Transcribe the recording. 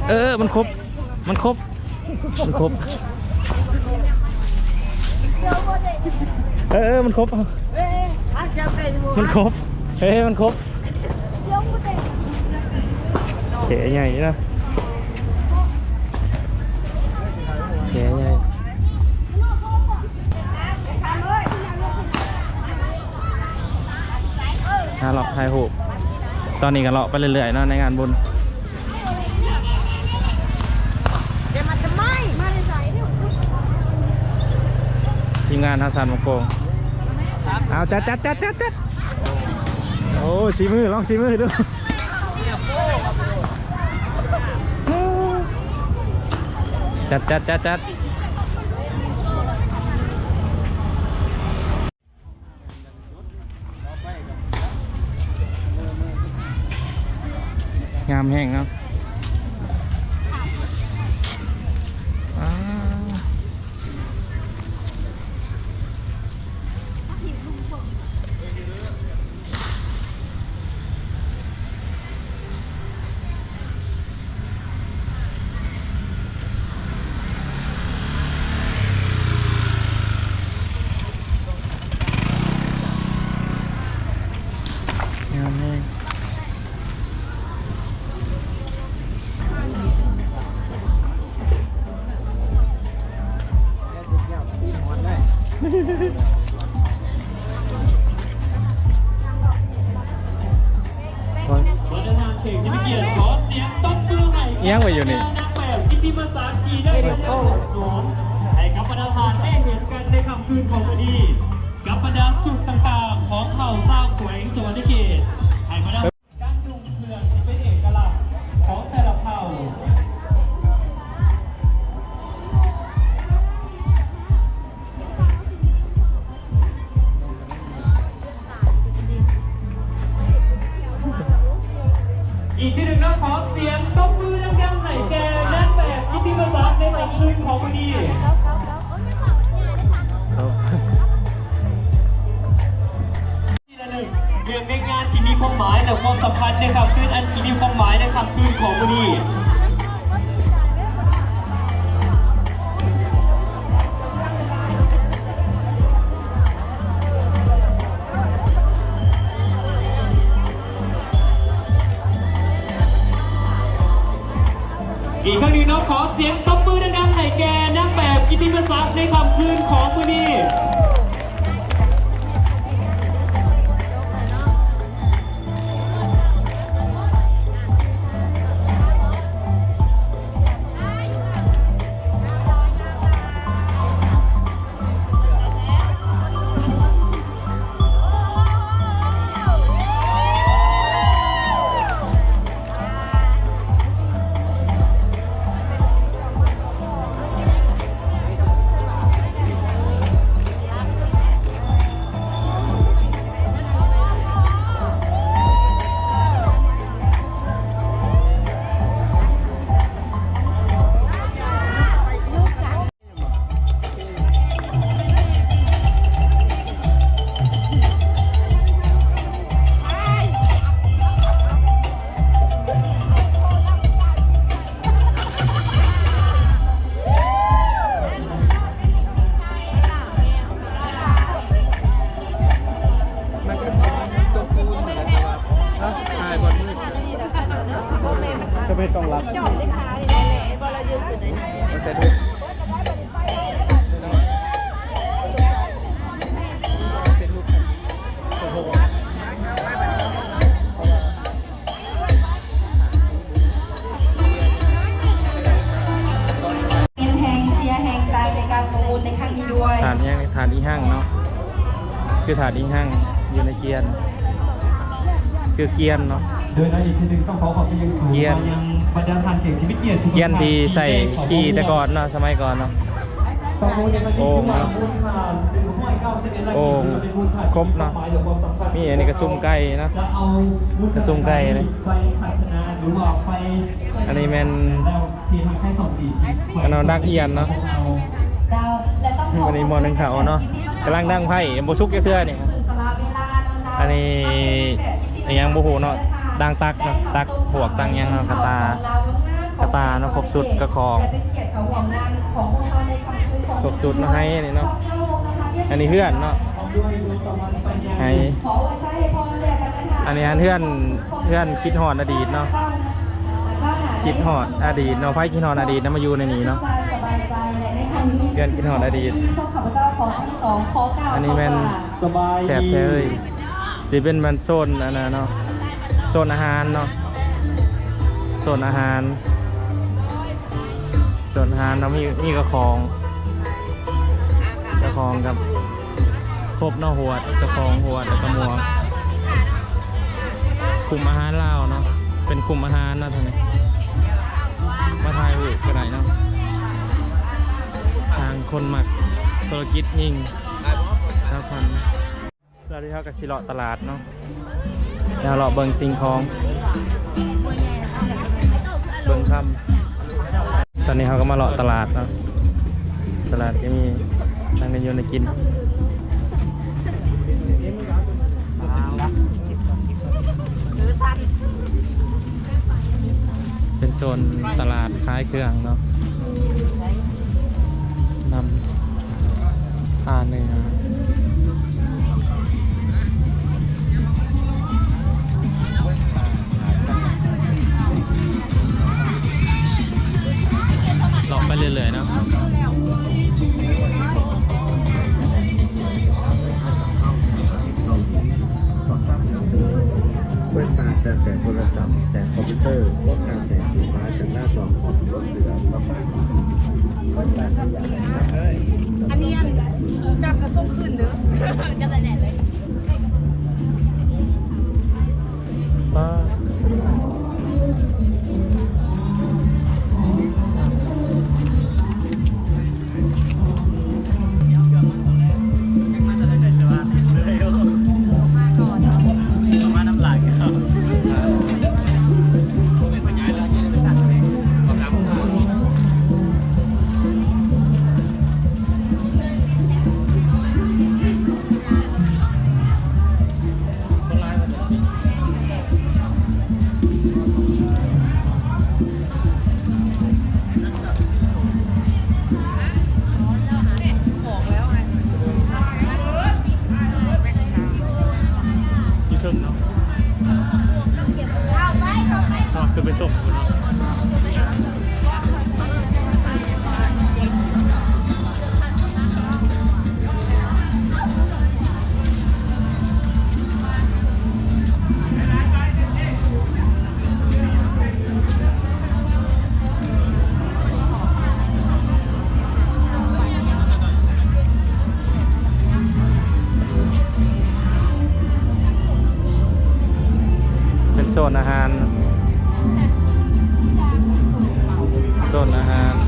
ເອີ ມັນຄົບ ມັນຄົບ ມັນຄົບ ເອີ ມັນຄົບ ມັນຄົບ ເອີ ມັນຄົບ ແພໃຫຍ່ນະ ແພໃຫຍ່. ຫາເລາະຖ່າຍຮູບ ຕອນນີ້ກໍເລາະໄປເລື້ອຍໆເນາະ ໃນງານບຸນ. ທີມງານເຮົາສັ່ນໝາກໂປ່ງ ເອົາ ຈັດ ຈັດ ຈັດ ຈັດ ຈັດ ໂອ້ ສີມື ລອງສີມືດູ ຈັດ ຈັດ ຈັດ ຈັດ. ງາມແຮງເນາະ ອ່າ. ງາມແຮງ. ບັນດາທ່ານແຂກທີ່ມີກຽດ ຂໍສຽງຕົບມືໃຫ້ກັບບັນດານາງແບບກິດຕິມະສັກທີ່ໄດ້ຮັບການຮັບຮອງ ໃຫ້ກັບບັນດາທ່ານໄດ້ເຫັນກັນໃນຄ່ຳຄືນຂອງມື້ນີ້ ກັບບັນດາສູດຕ່າງໆຂອງເຜົ່າຊາວແຂວງສະຫວັນນະເຂດ ໃຫ້ບັນດາ ການນຸ່ງເຄື່ອງທີ່ເປັນເອກະລັກຂອງແຕ່ລະເຜົ່າ. ອີກເທື່ອໜຶ່ງເນາະ ຂໍສຽງຕົບມືດັງໆໃຫ້ແກ່ນາງແບບກິດຕິມະສັກໃນຄ່ຳຄືນຂອງມື້ນີ້. ເລື່ອງໃນງານທີ່ມີຄວາມໝາຍ ແລະ ຄວາມສຳຄັນໃນຄ່ຳຄືນອັນທີ່ມີຄວາມໝາຍໃນຄ່ຳຄືນຂອງມື້ນີ້. ອີກຄັ້ງໜຶ່ງເນາະ ຂໍສຽງຕົບມືດັງໆໃຫ້ແກ່ນາງແບບກິດຕິມະສັກໃນຄ່ຳຄືນຂອງມື້ນີ້. ມັນກໍຊິຕົກປູນຫັ້ນແຫຼະ ແຕ່ວ່າ ເນາະ ຖ່າຍບ່ອນມືດ ຈະໄປຕ້ອງລັບ ເອົາໃສ່ດູ ເປັນແຮງເຊຍແຮງໃຈໃນການປະມູນໃນຄັ້ງນີ້ດ້ວຍ. ທາດຫຍັງ ທາດອີຮັ່ງເນາະ ຄືທາດອີຮັ່ງຢູ່ໃນກຽນ ຄືກຽນເນາະ ໂດຍໃນອີກທີໜຶ່ງຕ້ອງຂໍຂອບໃຈຢ່າງສູງ ກຽນ ມາຍັງບັນດາທ່ານແຂກທີ່ມີກຽດທຸກທ່ານ ກຽນທີ່ໃສ່ຂີ່ແຕ່ກ່ອນເນາະ ສະໄໝກ່ອນເນາະ. ໂອ່ງເນາະ ໂອ່ງຄົບເນາະ ມີອັນນີ້ກະຊຸມໄກ່ເນາະ ກະຊຸມໄກ່ເລີຍ ອັນນີ້ແມ່ນອັນນັ້ນດັກອຽນເນາະ ອັນນີ້ໝໍ້ໜຶ້ງເຂົ້າເນາະ ກຳລັງດັງໄຟ ບໍ່ສຸກຈັກເທື່ອນີ້ ອັນນີ້ ອີ່ຫຍັງບໍ່ຮູ້ເນາະ ຕ່າງຕັກເນາະ ຕັກພວກ ຕັກຫຍັງເນາະ ກະຕ່າ ກະຕ່າເນາະ ຄົບຊຸດ ກະຂອງ ຄົບຊຸດເນາະ ໄຮອັນນີ້ເນາະ ອັນນີ້ເຮືອນເນາະ ໄຮ ອັນນີ້ອັນເຮືອນ ເຮືອນຄິດຮອດອະດີດເນາະ ຄິດຮອດອະດີດເນາະ ໃຜຄິດຮອດອະດີດນະ ມາຢູ່ໃນນີ້ເນາະ ເຮືອນຄິດຮອດອະດີດ ອັນນີ້ແມ່ນ ສະບາຍດີ ແຊບແທ້ເອີຍ ຊິເປັນແມ່ນໂຊນອັນນັ້ນເນາະ ໂຊນອາຫານເນາະ ໂຊນອາຫານ ໂຊນອາຫານເນາະ ມີ ມີກະຂອງ ກະຂອງກັບ ຄົບເນາະ ຫວດ ກະຂອງ ຫວດ ແລ້ວກະໝວກ ຄຸ້ມອາຫານລາວເນາະ ເປັນຄຸ້ມອາຫານເນາະ ທາງນີ້ ມາຖ່າຍຮູບກະໄດ້ເນາະ ຊ່າງຄົນມັກທຸລະກິດຍິງ ຊາວພັນ ແລ້ວທີ່ເຮົາກະຊິເລາະຕະຫຼາດເນາະ ແລ້ວເລາະເບິ່ງສິ່ງຂອງ ເບິ່ງຄຳ ຕອນນີ້ເຮົາກະມາເລາະຕະຫຼາດເນາະ ຕະຫຼາດກະມີທັງແນວຢູ່ແນວກິນ ເປັນໂຊນຕະຫຼາດຂາຍເຄື່ອງເນາະ ນຳ ອ່າ ເນື້ອ ເລາະໄປເລື້ອຍໆເນາະ ແວ່ນຕາຈາກແສງໂທລະສັບ ແສງຄອມພິວເຕີ ແລະ ກະແສສີຟ້າຈາກໜ້າຈໍຄອມ ລົດເຫຼືອສະພາບ ອັນນີ້ອັນຈັບກະສົ່ງຄືນເດີ ຈັບໄດ້ແນ່ເລີຍ ປ້າ ຢູ່ເທິງເນາະ ເນາະ ຂຶ້ນໄປຊົມເນາະ ເປັນໂຊນອາຫານ ໂຊນອາຫານ.